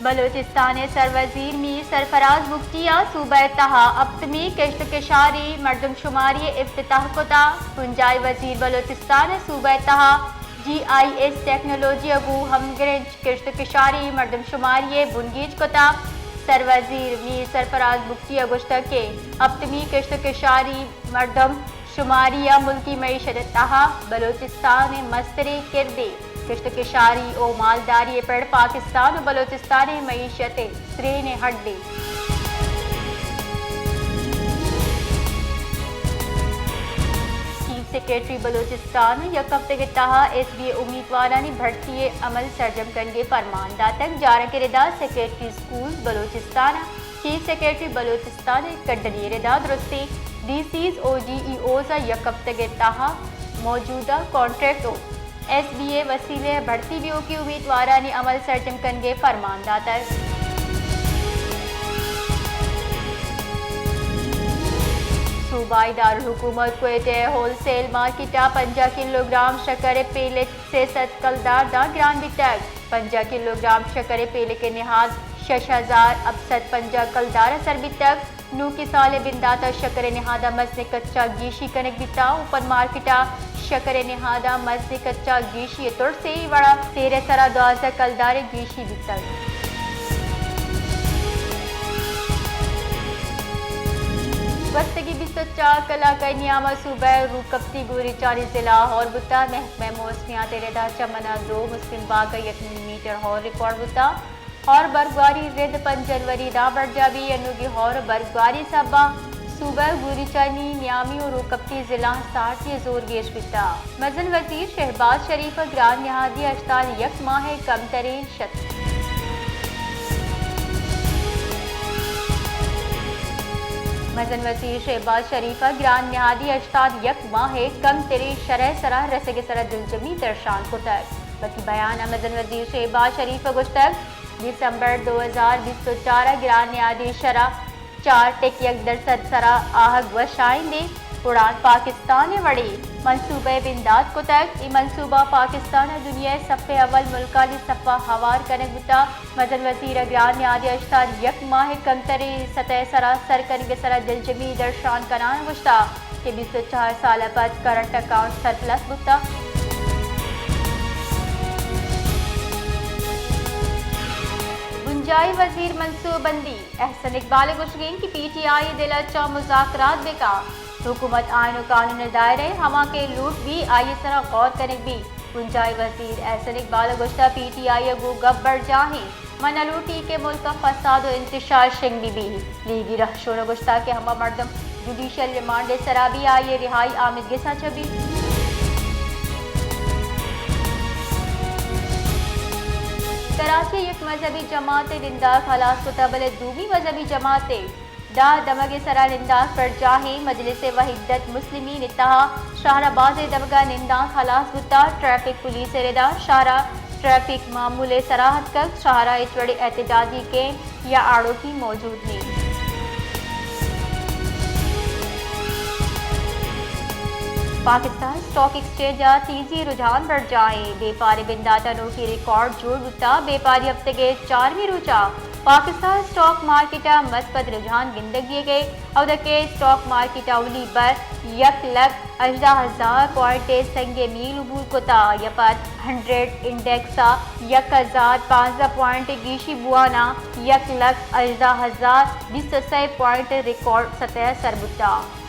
بلوچستان ء سروزیر میر سرفراز بگٹی ء صوبہ ء تہا ہپتمی کشت ء کشاری مردم شماری ء افتتاح کتا۔ بنجاہی وزیر بلوچستان ء صوبہ ء تہا جی آئی ایس ٹیکنالوجی ء گوں ہمگرنچ کشت ء کشاری مردم شماری ء بنگیج کتا۔ سروزیر میر سرفراز بگٹی ء گوشتگ کہ ہپتمی کشت ء کشاری مردم شماری ء ملکی معیشت ء تہا بلوچستان ء مستریں کردے۔ کشت ء کشاری و مالداری ء پڑ پاکستان و بلوچستان ء معیشت ء سرین ء ہڈ انت۔ چیف سیکرٹری بلوچستان یک ہفتگ ء تہا ایس بی اے امیدوارانی بھرتی ء عمل سرجم کنگ ء پرمان داتگ۔ جارگ ء ردا سیکرٹری اسکولز بلوچستان ء چیف سیکرٹری بلوچستان ء کڈنی ء ردا درستیں ڈی سیز و ڈی ای اوز ء یک ہفتگ ء تہا موجودہ کانٹریکٹ و ایس بی اے وسیلہ ء بھرتی بیوکی امیدوارانی عمل سرجم کنگ ء پرمان داتگ۔ صوبائی دارالحکومت کوئٹہ ء ہول سیل مارکیٹ ء پنجاہ کلوگرام شکر ء پیلک سے سد کلدار داں گران بیتگ۔ پنجاہ کلوگرام شکر ء پیلک ء نہاد شش ہزار ہپت سد پنجاہ کلدار ء سر بیتگ۔ نوکی سال ء بندات ء شکر ء نہاد ء مزنیں کچا گیشی کنگ بیتگ۔ اوپن مارکیٹ ء شکر ء نہاد ء مزنیں کچا گیشی ء ترس ء وڑ ء سیر ء سرا دوازدہ کلدار ء گیشی بیتگ۔ گوستگیں بیست ء چار کلاک ء نیام ء صوبہ ء روکپتی گوریچانی ضلع ہور بوتگ۔ محکمہ موسمیات ء ردا چمن ء دو، مسلم باغ ء یک ملی میٹر ہور ریکارڈ بوتگ۔ ہور برگواری رد پنچ جنوری داں برجاہ بی۔ انوگی ہور برگواری سبب ء صوبہ ء گوریچانی نیامی و روکپتی ضلعاں سارتی ء زور گیش بیتگ۔ مزن وزیر شہباز شریف ء گران نہادی ہشتاد یک ماہ ء کمتریں شت۔ مزن وزیر شہباز شریف ء گران نہادی ہشتاد یک ماہ ء کمتریں شرح ء سرا رسگ ء سرا دلجمی درشان کتگ۔ وتی بیان ء مزن وزیر شہباز شریف ء گوشتگ، دسمبر دو ہزار بیست و چار ء گران نہادی شرح چار ٹک یک درسد سرا آہگ وشائیندیں اڑان پاکستان ء وڑیں منصوبہ ء بندات کتگ۔ اے منصوبہ پاکستان ء دنیا ء صف اول ملکانی صف ء ہوار کنگ بوتگ۔ مزن وزیر ء گران نہادی ہشتاد یک ماہ ء کمتریں سطح ء سرا سر کنگ ء سرا دلجمی درشان کنان ء گوشتگ کہ بیست و چار سال ء پد کرنٹ اکاؤنٹ سرپلس بوتگ۔ بنجاہی وزیر منصوبہ بندی احسن اقبال ء گوشگ انت کہ پی ٹی آئی ء دل ء چہ مذاکرات بہ کن۔ حکومت آئین و قانون ء دائرہ ء ہما کہ لوٹ بی آئی ء سرا غور کنگ بی۔ بنجاہی وزیر احسن اقبال ء گوشتگ پی ٹی آئی ء گوں گپ برجاہ انت۔ من نہ لوٹی کہ ملک ء فساد و انتشار شنگ بہ بی۔ لیگی رہشون ء گوشتگ کہ ہما مردم جوڈیشل ریمانڈ ء سرا بی آئی ء رہائی آمید گس ء چہ بی۔ کراچی ء یک مذہبی جماعت ء ننداک ہلاس کتگ بلے دومی مذہبی جماعت ء ڈاہ دمگ ء سرا ننداک برجاہ انت۔ مجلس وحدت مسلمین ء تہا شہر ء بازیں دمگ ء نندانک ہلاس بوتگ۔ ٹریفک پولیس ء ردا شہر ء ٹریفک معمول ء سرا اتکگ۔ شہر ء ہچ وڑیں احتجاجی کیمپ یا آڑوکی موجود نہ انت۔ پاکستان اسٹاک ایکسچینج ء تیزی رجحان برجاہ انت۔ بیپاری بندات ء نوکی ریکارڈ جوڑ بوتگ۔ بیپاری ہفتگ ء چارمی روچ ء پاکستان اسٹاک مارکیٹ ء مثبت رجحان گندگ بیگ ء اود ء کہ اسٹاک مارکیٹ ء اولی بر یک لکھ ہژدہ ہزار پوائنٹ ء سنگ ء میل عبور کت ء یا پد ہنڈریڈ انڈیکس ء یک ہزار پانزدہ پوائنٹ ء گیشی بوان ء یک لکھ ہژدہ ہزار بیست ء سئے پوائنٹ ء ریکارڈ سطح ء سر بوت ء۔